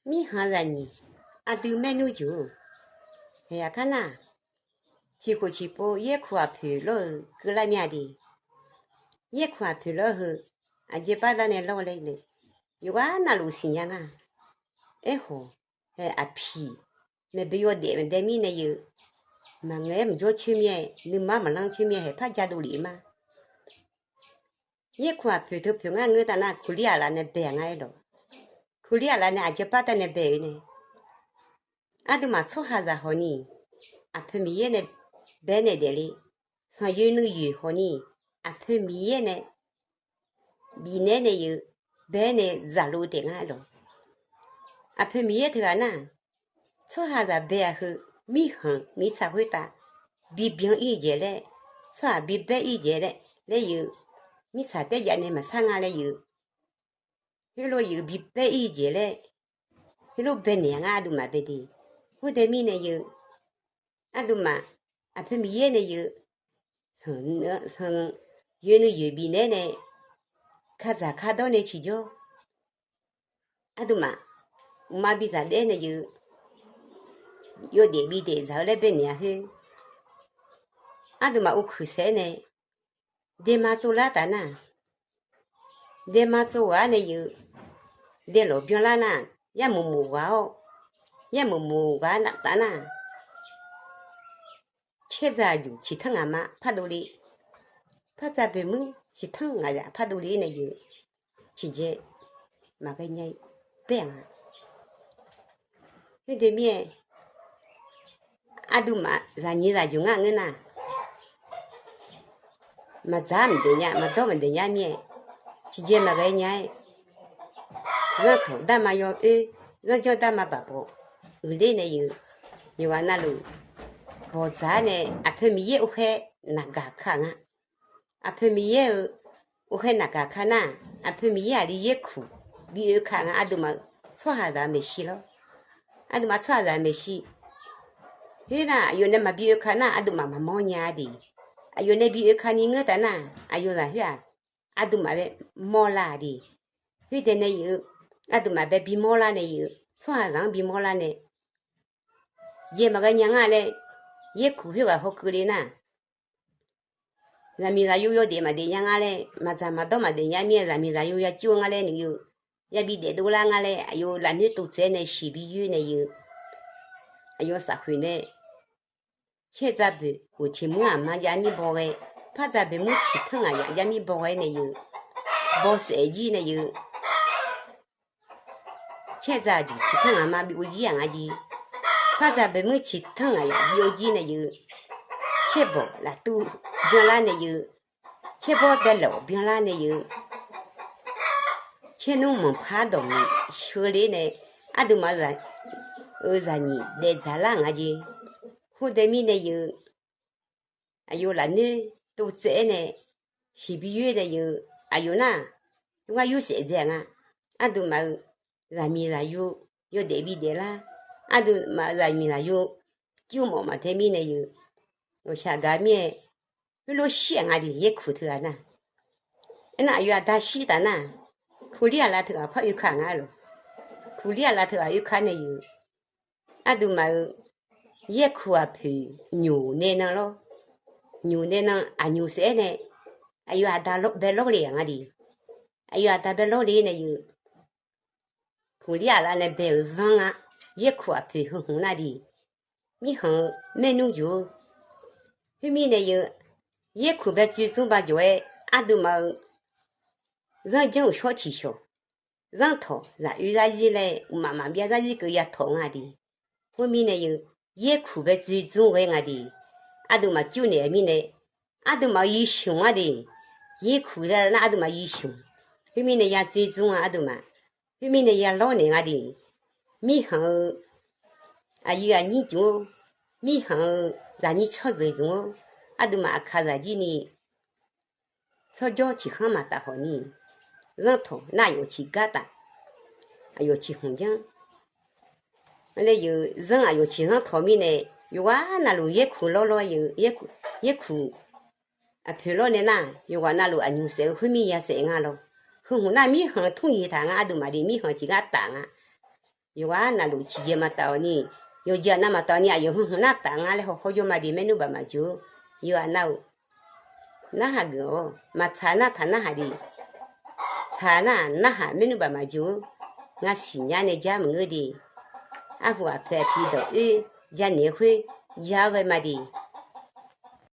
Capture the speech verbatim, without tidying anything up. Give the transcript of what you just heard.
Mirkhanq zaqnyiq, aqdui maernmr juq-or. Haeq yaqkar nar, tiqkhof tiqpov yaerkuq aqpoeq lawr-eu keuvlar mya de. Yaerkuq aqpoeq lawr heu, aqjeq baqda nae lawr laer nae, yawqghaq navluf siqnya nga. Aerkhawf, hae aqpiq maeqboe yawdaef maqdae mirnae yeu, maqngaeq-aer maqjawr coer mir-aer, nuima maqlanr coer mir-aer haeq par ja dovlef ma. Yaerkuq aqpoeq teu poeq ngar ngeur taf nar, kuqlir aqlaf nae bae-aq nga aer lawq. Kuqlir aqlaf nae aqjeq baqda nae bae-eu nae, aqduimaf tsawrhaqzaq hawni, aqpoeq Miqyaer nae bae nae daefle, sanqyoeq nuiyoeq hawni, aqpoeq Miqyaer nae bifnaeq nae yeu, bae nae zaqlo taef nga aer lawq. Aqpoeq Miqyaer teughaq nar, tsawrhaqzaq bae-aq heu, mirkhanq mirtsaq khoertav bibyan ir-eu jeq laer, tsawrhaq bibaer ir-eu jeq laer, laer yeu, mirtsaq taerjav nae maqsar nga laer yeu, heulof yeu bibaer ir-eu jeq laer, heulof baenaeq-a ngar aqduimaf bae de. Khoertae mirnae yeu, aqduimaf aqpoeq Miqyaer nae yeu, sanq, sanq yoeq nuiyoeq bifnaeq nae, kadzaq kardawr nae tiqjawr, aqduimaf uqma bidzaq daef nae yeu, yawdaef bidaef dzaq-eu laer baenaeq-a khoer, aqduimaf uvkuiq saef-aer nae daema tsovlar taf nar, daema tsov ghaq-ar nae yeu, daelawq byanlar nar, yarmoq moq ghaq-awr, yarmoq moq ghaq-ar taf nar, caerdza aqjuq ciqtanr ngaqma pardov le, pardza boeqmuir ciqtanr ngaqzaq pardov le-ir nae yeu, tiqjeq maqghae nya-ir bae-aq nga. Khoerde mir-aer, aqduimaf zaqnyiq zaqyuq ngar ngeur nar, maqdzaq maqdaef nya, maqdawr maqdaef nya mir-aer, tiqjeq maqghae nya-aer, zanrtawq darma yawoer, zanrjanr darma baqbaw uiqler nae yeu, yawqghaq navluf bawqdzaq-ar nae aqpoeq Miqyaer urkhaer naqgaq ka nga. Aqpoeq Miqyaer-euq urkhaer naqgaq ka nar, aqpoeq Miqyaer aqli yaerkuq bi oe ka nga. Aqduimaf-euq tsawrhaqzaq maeqshi lawr, aqduimaf tsawrhaqzaq maeqshi. Khoernar, aqyawf nae maqbi oe ka nar, aqduimaf maqmawr nya-a de. Aqyawf nae bi oe ka ni ngeur taf nar, aqyawf zaq khoer-aq, aqduimaf bae mawrlar-a de. Khoertae nae yeu, aqduimaf bae bimawr lar nae yeu, tsawrhaqzaq-anr bimawr lar nae, tiqjeq maqghae nya nga laer, yaerkuq khoerghaq hawkeuv le nar, zaqmiq zaqyo yawdaef maqdaef nya nga laer, maqdzaq maqdawr maqdaef nya mir-aer zaqmiq zaqyo yajur-eu nga laer nae yeu, yabi daefdov lar nga laer, aqyawf lafnoer tovtsaev-aer nae shiq bi yoer nae yeu, aqyawf safkhoeq nae caerdza boeq ghof tiq muir aqma jav mir baw ghae, pardza boeqmuir ciqtanr ngaq yaf jav mir baw ghae nae yeu, bawsaef jir nae yeu, caerdza aqjuq ciqtanr ngaqma bi or jir-aq nga jeq. Pardza boeqmuir ciqtanr ngaq yaf bi or jir nae yeu, caerbawq laftuv byanlar nae yeu, caerbawr daelawq byanlar nae yeu, caernmr manqpar dawqmuiq sheu ler nae, aqduimaf-eu zaqnyiq daefdzaq lar nga jeq. Khoertae mirnae yeu, aqyawf lafnoer tovtsaev-aer nae shiq bi yoer nae yeu, aqyawf nar, ngar yursaef dzae nga. Aqduimaf-eu zaqmiq zaqyo yawdaef bi daeflar, aqduimaf-eu zaqmiq zaqyo jurmawf maqdae mirnae yeu, ghawqshaq gaq mir-aer, heulof shir-aq nga de yaerkuq teughaq nar. Aernar aqyawf aqda shir taf nar, kuqlir aqlaf teughaq par oe ka nga lor. Kuqlir aqlaf teughaq oe ka nae yeu, aqduimaf-eu yaerkuq aqpoeq nyoq nae nan lor. Nyoq nae nan aqnyoq saef-aer nae, aqyawf aqda bae lawrle-aq nga de. Aqyawf aqda bae lawrle nae yeu, kuqlir aqlaf nae bae-euq zanr nga. Yaerkuq aqpoeq heu hmq nar de, mirkhanq-eu maernmr juq-eu. Khoermirnae yeu, yaerkuq bae tsoerzmr ba jawq-aer aqduimaf-eu zanrjanr uqshawr tiqshawq, zanrtawq zaq oe zarzir laer uqmaf maqbyav zarzir keuv yatawq nga de. Khoermirnae yeu, yaerkuq bae tsoerzmr ghae nga de. Aqduimaf cur naeq-eu mirnae, aqduimaf-eu yishmq-ar de. Yaerkuq nar aqduimaf yishmq. Khoermirnae ya tsoerzmr-a aqduimaf. Khoermirnae ya lawrnaeq nga de. Mirkhanq-eu aqyuif aqnyir dmq-or, mirkhanq-eu zaqnyir tsawrjeuq dmq-or, aqduimaf aqkaqzaq jir ni tsawrjawr tiqkhanr maqtaf khawf ni, zanrtawq nar aqyawf tiqgar taf, aqyawf tiqhmq janr. Laer yeu zanr aqyawf tiqzanr tawq mirnae, yawqghaq navluf yaerkuq lawrlawr-aer yeu, yaerkuq aqpoeq lawr nae nar, yawqghaq navluf aqnymq saef-eu khoermir ya saef nga lawr. Heu hmq nar mirkhanq tmr yeq taq nga, aqduimaf de mirkhanq tiqgar taf nga. Yawqghaq navluf ciqjeq maqtaf-awq ni, yawqjeq aqnav maqtaf-awq ni, aqyawf heu hmq nar taf nga laer hawkhaw jawr ma de, maernmr baq maqjur-or. Yawqghaq navluf narhaq geuf-awq. Maqtsaq nar taq narhaq de. Tsaq nar-aq narhaq maernmr baq maqjur-or. Ngar siqnya nae jar maqngeur de. Arhu aqpoeq aqpi dawq oer janaeq-aer khoer jar-awr ghae ma de.